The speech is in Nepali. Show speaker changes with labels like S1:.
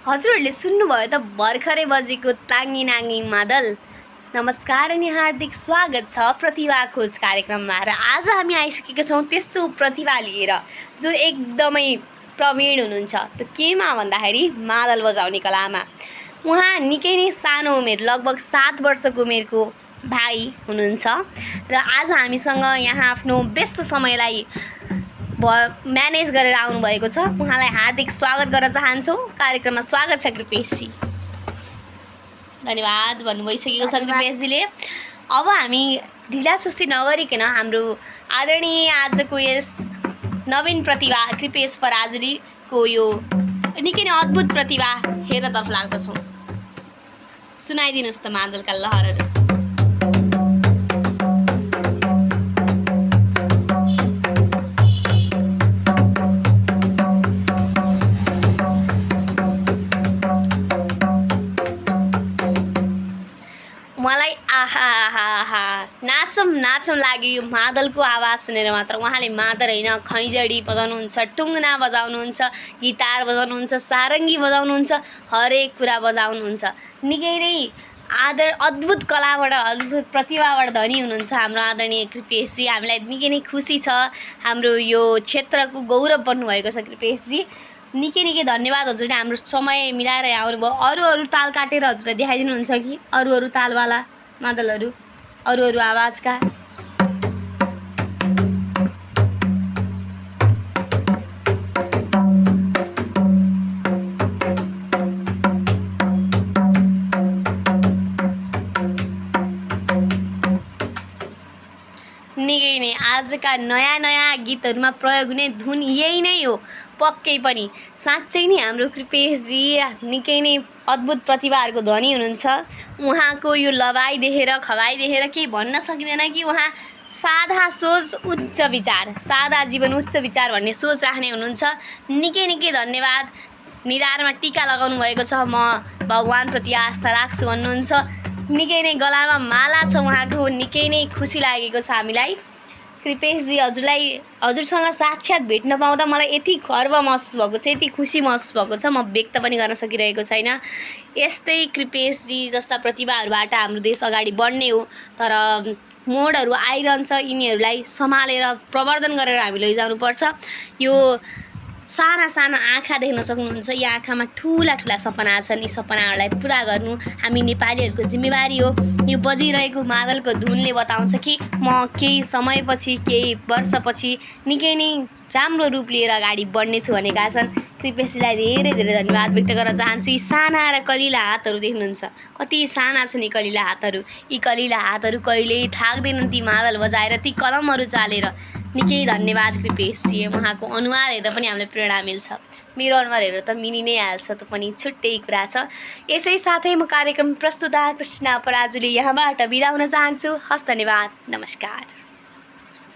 S1: हजुरहरूले सुन्नुभयो त भर्खरै बजेको ताङ्गी नाङ्गी मादल। नमस्कार अनि हार्दिक स्वागत छ प्रतिभा खोज कार्यक्रममा। र आज हामी आइसकेका छौँ त्यस्तो प्रतिभा लिएर जो एकदमै प्रवीण हुनुहुन्छ। त्यो केमा भन्दाखेरि मादल बजाउने कलामा। उहाँ निकै नै सानो उमेर, लगभग 7 वर्षको उमेरको भाइ हुनुहुन्छ र आज हामीसँग यहाँ आफ्नो व्यस्त समयलाई म्यानेज गरेर आउनुभएको छ। उहाँलाई हार्दिक स्वागत गर्न चाहन्छौँ। कार्यक्रममा स्वागत छ कृपेशजी। धन्यवाद भन्नुभइसकेको छ कृपेशजीले। अब हामी ढिला सुस्ती नगरिकन हाम्रो आदरणीय आजको यस नवीन प्रतिभा कृपेश पराजुलीको यो निकै नै अद्भुत प्रतिभा हेर्नतर्फ लाग्दछौँ। सुनाइदिनुहोस् त मादलका लहरहरू। मलाई नाचम लाग्यो यो मादलको आवाज सुनेर मात्र। उहाँले मादल होइन, खैँजडी बजाउनुहुन्छ, टुङ्ना बजाउनुहुन्छ, गिटार बजाउनुहुन्छ, सारङ्गी बजाउनुहुन्छ, हरेक कुरा बजाउनुहुन्छ। निकै नै अद्भुत कलाबाट, अद्भुत प्रतिभाबाट धनी हुनुहुन्छ हाम्रो आदरणीय कृपेशजी। हामीलाई निकै नै खुसी छ, हाम्रो यो क्षेत्रको गौरव बन्नुभएको छ कृपेशजी। निकै धन्यवाद हजुरले हाम्रो समय मिलाएर आउनुभयो। अरू ताल काटेर हजुरलाई देखाइदिनुहुन्छ कि अरू तालवाला मादलहरू, अरू आवाजका? निकै नै आजका नयाँ गीतहरूमा प्रयोग हुने धुन यही नै हो पक्कै पनि। साँच्चै नै हाम्रो कृपेशजी निकै नै अद्भुत प्रतिभाहरूको धनी हुनुहुन्छ। उहाँको यो लवाई देखेर, खवाई देखेर केही भन्न सकिँदैन कि उहाँ सादा सोच उच्च विचार, सादा जीवन उच्च विचार भन्ने सोच राख्ने हुनुहुन्छ। निकै धन्यवाद। निधारमा टीका लगाउनु भएको छ, म भगवानप्रति आस्था राख्छु भन्नुहुन्छ। निकै नै गलामा माला छ उहाँको। निकै नै खुसी लागेको छ हामीलाई। कृपेशजी, हजुरसँग साक्षात भेट्न पाउँदा मलाई यति गर्व महसुस भएको छ, यति खुसी महसुस भएको छ, म व्यक्त पनि गर्न सकिरहेको छैन। यस्तै कृपेशजी जस्ता प्रतिभाहरूबाट हाम्रो देश अगाडि बढ्ने हो। तर मोडहरू आइरहन्छ, यिनीहरूलाई सम्हालेर प्रवर्धन गरेर हामी लैजानुपर्छ। यो साना आँखा देख्न सक्नुहुन्छ। यी आँखामा ठुला सपना छन्। यी सपनाहरूलाई पुरा गर्नु हामी नेपालीहरूको जिम्मेवारी हो। यो बजिरहेको मादलको धुनले बताउँछ कि म केही समयपछि, केही वर्षपछि निकै नै राम्रो रूप लिएर अगाडि बढ्नेछु भनेका छन्। कृपेशजीलाई धेरै धन्यवाद व्यक्त गर्न चाहन्छु। यी साना र कलिला हातहरू देख्नुहुन्छ, कति साना छन् यी कलिला हातहरू। यी कलिला हातहरू कहिल्यै थाक्दैनन् ती मादल बजाएर, ती कलमहरू चालेर। निकै धन्यवाद कृपेशजी। उहाँको अनुहार हेर्दा पनि हामीलाई प्रेरणा मिल्छ। मेरो अनुहार हेरेर त मिली नै हाल्छ, त पनि छुट्टै कुरा छ। यसै साथै म कार्यक्रम प्रस्तुता कृष्णा पराजुली यहाँबाट बिदा हुन चाहन्छु। हस्, धन्यवाद, नमस्कार।